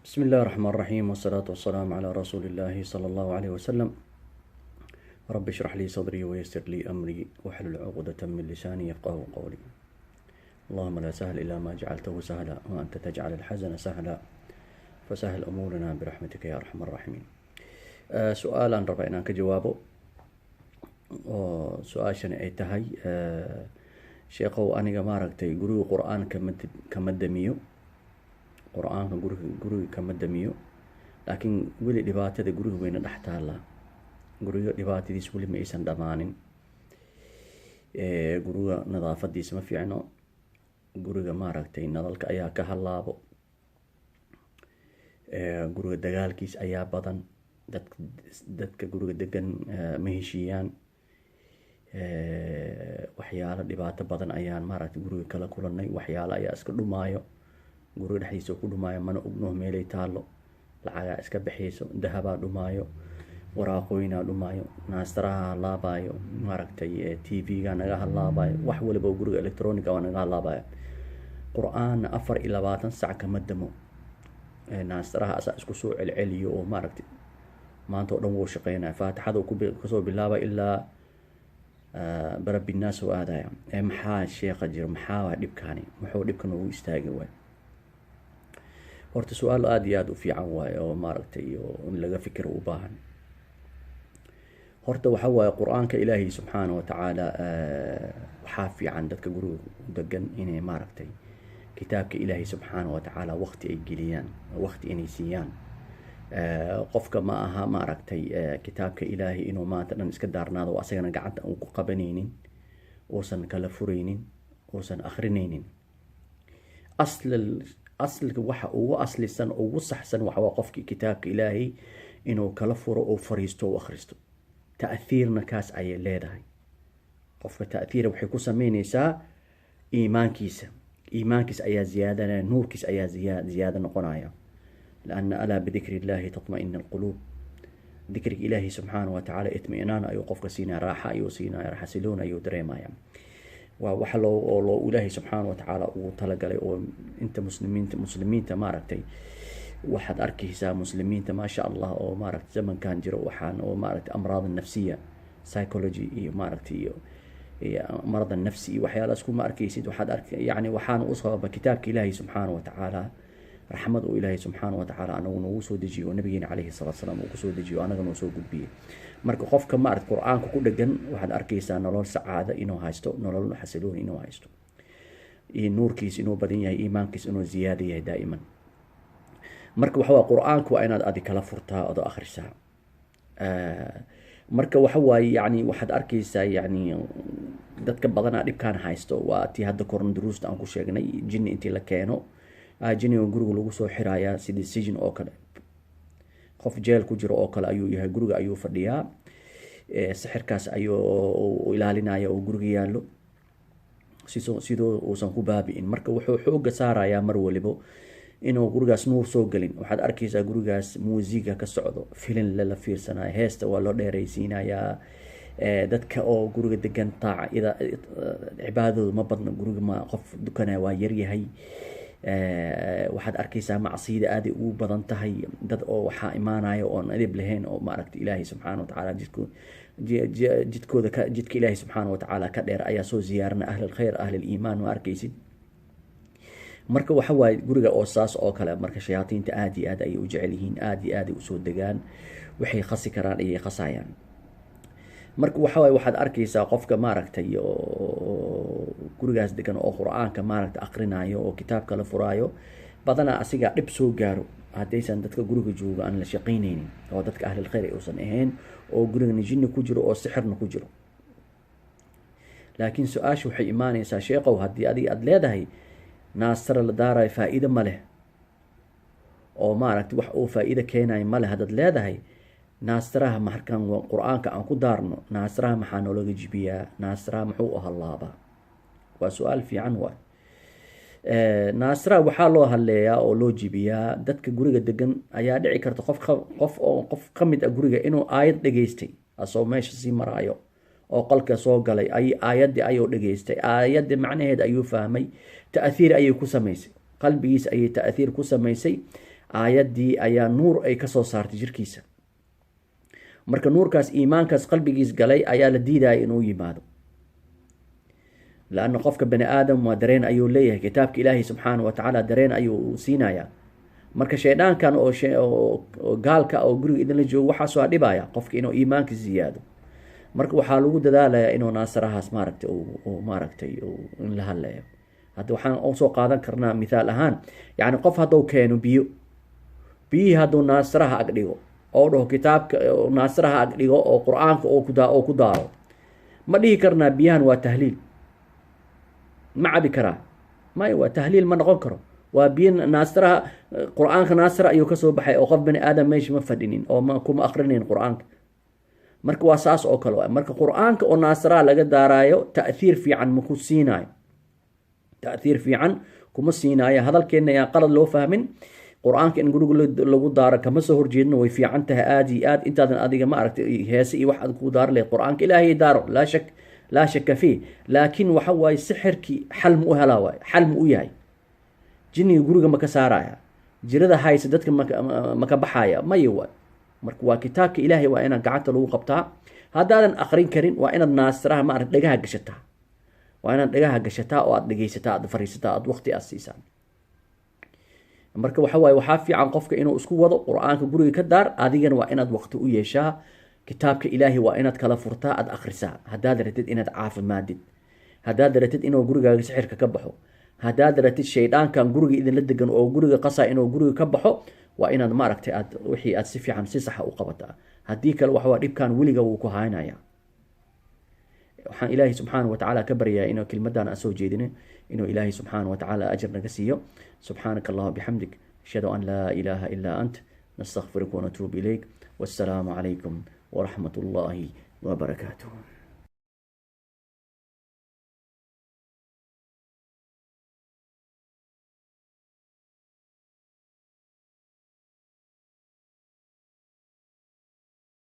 بسم الله الرحمن الرحيم، والصلاة والسلام على رسول الله صلى الله عليه وسلم. رب اشرح لي صدري ويسر لي أمري واحلل عقدة من لساني يفقه قولي. اللهم لا سهل إلا ما جعلته سهلا، وأنت تجعل الحزن سهلا، فسهل أمورنا برحمتك يا أرحم الراحمين. Su-aalaan rabaa inaan ka jawaabo oo su-aashani ay tahay: sheekhow, aniga maaragtay guriga Qur-aan kama damiyo, Qur-aanka guriga kama damiyo, laakiin weli dhibaatada guriga wayna dhex taallaa. Guriga dhibaatadiis weli ma aysan dhammaanin. Guriga nadaafadiisa ma fiicno, guriga maaragtay nalalka ayaa ka hallaabo, guriga dagaalkiis ayaa badan, dadka guriga degan ma heshiiyaan, waxyaalo dhibaato badan ayaan maaragtay guriga kala kulanay, waxyaalo ayaa iska dhumaayo, guriga dhexdiisa ku dhumaayo, mana ogno meelay taallo, lacagaa iska bixiyso, dahabaa dhumaayo, waraaqooyinaa dhumaayo, naastaraha halaabayo, maaragtay TV-ga naga halaabayo, wax waliba oo guriga electronic-ga waa naga halaabaya. Qur-aanna 24 sac kama damo, naastaraha asaa isku soo celceliyo oo maaragtay maanta oo dhan wuu shaqeynaya, faatixada kasoo bilaaba ilaa barabinaas oo aadaya. Maxaa sheekha jiro? Maxaa waa dhibkaani? Muxuu dhibka noogu istaagi waay? Horta su-aal aada iyo aada u fiican waaye oo maaragtay in laga fikiro u baahan. Horta waxa waaye, Qur-aanka Ilaahay subxaana wa tacaala, waxaa fiican dadka guriga degan inay maaragtay kitaabka Ilaahay subxaana wa tacaala waqti ay geliyaan, waqti inay siiyaan. Qofka ma aha maaragtay kitaabka Ilaahay inuu maanta dhan iska daarnaado oo asagana gacanta uu ku qabanaynin, uusan kala furaynin, uusan akrinaynin. Asl aslka waxa ugu aslisan, ugu saxsan, waxa waa qofkii kitaabka Ilaahay inuu kala furo oo fariisto oo akhristo. Ta'thiirna kaas ayay leedahay. Qofka ta'thiira waxay ku sameyneysaa iimaankiisa, iimaankiisa ayaa ziyaadanaya, nuurkiisa ayaa ziyaado noqonaya. لأن ألا بذكر الله تطمئن القلوب. Dikriga Ilaahi subxaana wa tacaala itmi'naan ayuu qofka siinaya, raaxa ayuu siinaya, xasiloon ayuu dareemaya. Waa waxa loo oo loo Ilaahi subxaana wa tacaala ugu talagalay oo inta muslimiinta maaragtay waxaad arkaysaa muslimiinta, maasha Allah, oo maaragtay zamankan jiro waxaan oo maaragtay amraad nafsiya, psychology iyo maaragtay iyo marad nafsi iyo waxyaalahaas kuma arkaysid. Waxaad ark yani waxaana u sababa kitaabka Ilaahi subxaana wa tacaala, raxmad uu Ilaahay subxaana wa tacaala anagu noogu soo dejiyo oo nabigeena calayhi salaatu salaam uu kusoo dejiyo, anaga noo soo gudbiyey. Marka qofka maarata Qur-aanka ku dhegan waxaad arkaysaa nolol sacaada inuu haysto, nolol xasiloon inuu haysto, iyo nuurkiis inuu badan yahay, iimaankiis inuu ziyaada yahay daa'iman. Marka waxa waa Qur-aanku waa inaad adi kala furtaa ood akhrisaa. Marka waxa waaye, yani waxaad arkaysaa, yani dadka badanaa dhibkaan haysto waa tii hadda korna duruusta aan ku sheegnay: jinni intii la keeno, jinniga guriga lagu soo xirayaa sidii sijin oo kale, qof jeel ku jiro oo kale ayuu yahay, guriga ayuu fadhiyaa, sixirkaas ayuu ilaalinaya oo guriga yaallo sidoo uusan ku baabi'in. Marka wuxuu xooga saarayaa mar walibo inuu gurigaas nuur soo gelin. Waxaad arkaysaa gurigaas muusiga ka socdo, filin lala fiirsanayo, heesta waa loo dheeraysiinayaa, dadka oo guriga degan taaca cibaadadooda ma badna, guriga ma qof dukanaya waa yaryahay. Waxaad arkaysaa macsiyada aaday ugu badan tahay, dad oo waxaa imaanaya oon edeb lahayn oo maaragta Ilaahay subxaana wa tacaala jidkooda ka jidka Ilaahay subxaana wa tacaala ka dheer ayaa soo ziyaarana. Ahli alkhayr, ahli aliimaan ma arkaysid. Marka waxa waaye guriga oo saas oo kale, marka shayaatiinta aad iyo aad ayay u jecel yihiin, aad iyo aad ay usoo degaan, waxay khasi karaan ayay khasayaan. Marka waxa waaye, waxaad arkaysaa qofka maaragtay oo gurigaas degan oo Qur-aanka maaragtay aqrinayo oo kitaabka la furaayo, badanaa asigaa dhib soo gaaro haddaysan dadka guriga jooga aan la shaqaynaynin oo dadka ahlilkhayr ay uusan ahayn oo gurigana jinni ku jiro oo sixirna ku jiro. Laakiin su-aasha waxay imaanaysaa: sheekow, haddii adiga aada leedahay naasara la daarayo faa-iido ma leh oo maaragtay wax uu faa-iido keenayo ma leh, haddaad leedahay naastaraha markaan Qur-aanka aan ku daarno, naastaraha maxaa noolaga jibiyaa? Naastaraha muxuu u hallaabaa? Waa su-aal fiican waay. Naastaraha waxaa loo halleeyaa oo loo jibiyaa, dadka guriga degan ayaa dhici karta qof oo qof ka mid ah guriga inuu aayad dhegaystay asoo meesha sii maraayo oo qolka soo galay, ay aayaddii ayuu dhegaystay, aayaddii macnaheed ayuu fahmay, ta'thiir ayay ku samaysay qalbigiis, ayay ta'thiir ku samaysay. Aayaddii ayaa nuur ay kasoo saartay jirkiisa. Marka nuurkaas, iimaankaas qalbigiis galay ayaa la diidaya inuu yimaado, laanna qofka bani aadam waa dareen ayuu leeyahay. Kitaabka Ilaahay subxaana wa tacaala dareen ayuu siinayaa. Marka shayddaankan oo gaalka oo guriga idinla joogo, waxaas waa dhibaya qofka inuu iimaanka ziyaado. Marka waxaa lagu dadaalayaa inuu naasarahaas maaragtay uu maaragtay in la hadlayo. Hadda waxaan usoo qaadan karnaa mithaal ahaan, yacni qof hadduu keeno biyo, biyihii hadduu naasaraha ag dhigo oo dhaho kitaabka naasaraha ag dhigo oo Qur-aanka oo ku daaro, ma dhihi karnaa biyahan waa tahliil, ma cabi karaa? Maya, waa tahliil ma noqon karo. Waa biyo naasiraha, Qur-aanka naasira ayuu kasoo baxay, oo qof bani aadam meesha ma fadhinin oo ma kuma akrinayn Qur-aanka. Marka waa saas oo kale. Marka Qur-aanka oo naasiraha laga daaraayo ta'thiir fiican maku siinaayo, ta'thiir fiican kuma siinaayo. Hadalkeenna ayaan qalad loo fahmin. Qur-aanka in guriga lagu daaro kama soo horjeedno, way fiican tahay aada iyo aad. Intaadan adiga ma aragtay heese iyo wax aad ku daari lahayd, Qur-aanka Ilaahay daaro, laa shak, laa shaka fiih. Laakiin waxa waaye, sixirkii xal ma u helaa? Waaye xal ma u yahay? Jinniga guriga ma ka saaraya? Jirada haysa dadka ma ka baxaya? Maya waay. Marka waa kitaabka Ilaahay waa inaad gacanta lagu qabtaa. Haddaadan akrin karin, waa inaad naasiraha ma arag dhagaha gashataa, waa inaad dhagaha gashataa oo aad dhegeysataa, aad fariisataa, aad waqti aad siisaa. Marka waxa waaye, waxaa fiican qofka inuu isku wado: Qur-aanka guriga ka daar, adigana waa inaad waqti u yeeshaa kitaabka Ilaahay, waa inaad kala furtaa, aad akhrisaa. Haddaad ratid inaad caafimaadid, haddaad ratid inuu gurigaaga sixirka ka baxo, haddaad ratid shayddaankan guriga idinla degan oo guriga qasa inuu guriga ka baxo, waa inaad maaragtay aad wixii aad si fiican, si saxa u qabataa. Haddii kale waxawaa dhibkan weliga wuu ku haynaya. Waxaan Ilaahay subxaana wa tacaala ka baryayaa inuu kelmadan aan soo jeedino inuu Ilaahay subxaana wa tacaala ajar naga siiyo. Subxaanaka Allahuma bixamdik, ashhadu an laa ilaaha ilaa ant, nastakfiruka wanatuubu ilayk. Wassalaamu calaykum waraxmat ullaahi wabarakaatuh.